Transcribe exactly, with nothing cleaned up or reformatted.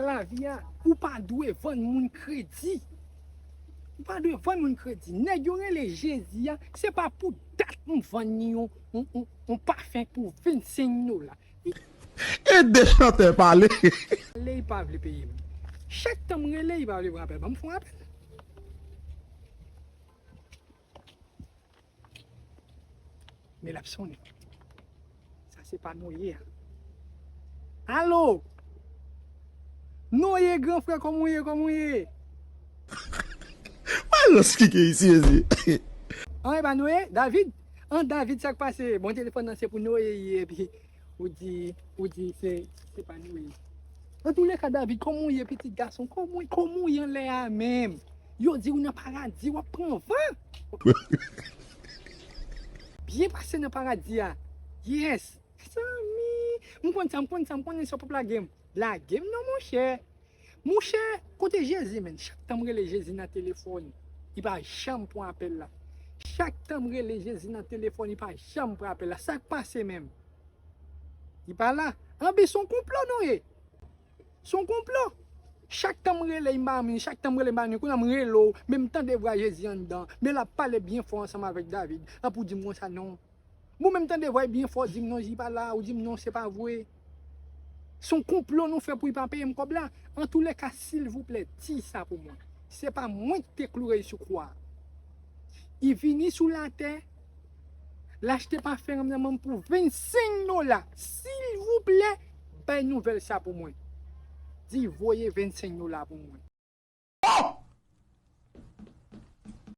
Lavi a, ou pa dwe vann moun kredi. Ou pa dwe vann moun kredi. Nèg yo rele Jezi a, se pa pou dat m vann li yon, yon, yon, yon pafen pou vennsenk dola. Ede chantè pale. Li pa vle peye m. Chak tan m rele, li pa vle pran apèl. Ban m fè yon apèl. Men l ap sonnen. Sa se pa Noye a. Alo! Noye, gran frè, kòman w ye, kòman w ye? Mwen lòs kike isi, ezi. An, e pa Noye? David? An, David, sa k pase? Bon, telefòn nan se pou Noye ye, epi ou di, ou di se, se pa Noye. Antouleka, David, kòman w ye, pitit gason? Kòman, kòman w ye anlè a menm? Yo di ou nan paradi, w ap pran van. Byen pase nan paradi a. Yes. Zanmi, m konn sa, m konn sa, m konnen sa w p ap lage m. Lage m non, monchè. Monchè, kote Jezi, menn? Chak tan m rele Jezi nan telefòn, li pa janm pran apèl la. Chak tan m rele Jezi nan telefòn, li pa janm pran apèl la. Sa k pase menm? Li pa la. Anben, se yon konplo nou ye. Se yon konplo. Chak tan m rele, li pa vini. Chak tan m rele, li pa vini. Kounye a m rele w, men m tande vwa Jezi anndan. Men l ap pale byen fò ansanm avèk David. L ap ou di m konsa non. Mwen menm tande vwa l byen fò, di m non, li pa la, ou di m non, se pa vre. Se yon konplo nou fè pou li pa peye m kòb la. Antouleka, silvouplè, di sa pou mwen. Se pa mwen ki te kloure l sou kwa. Li vini sou latè, l achte pafen nan men m pou vennsenk dola. Silvouplè, bay nouvèl sa pou mwen. Di voye vennsenk dola pou mwen.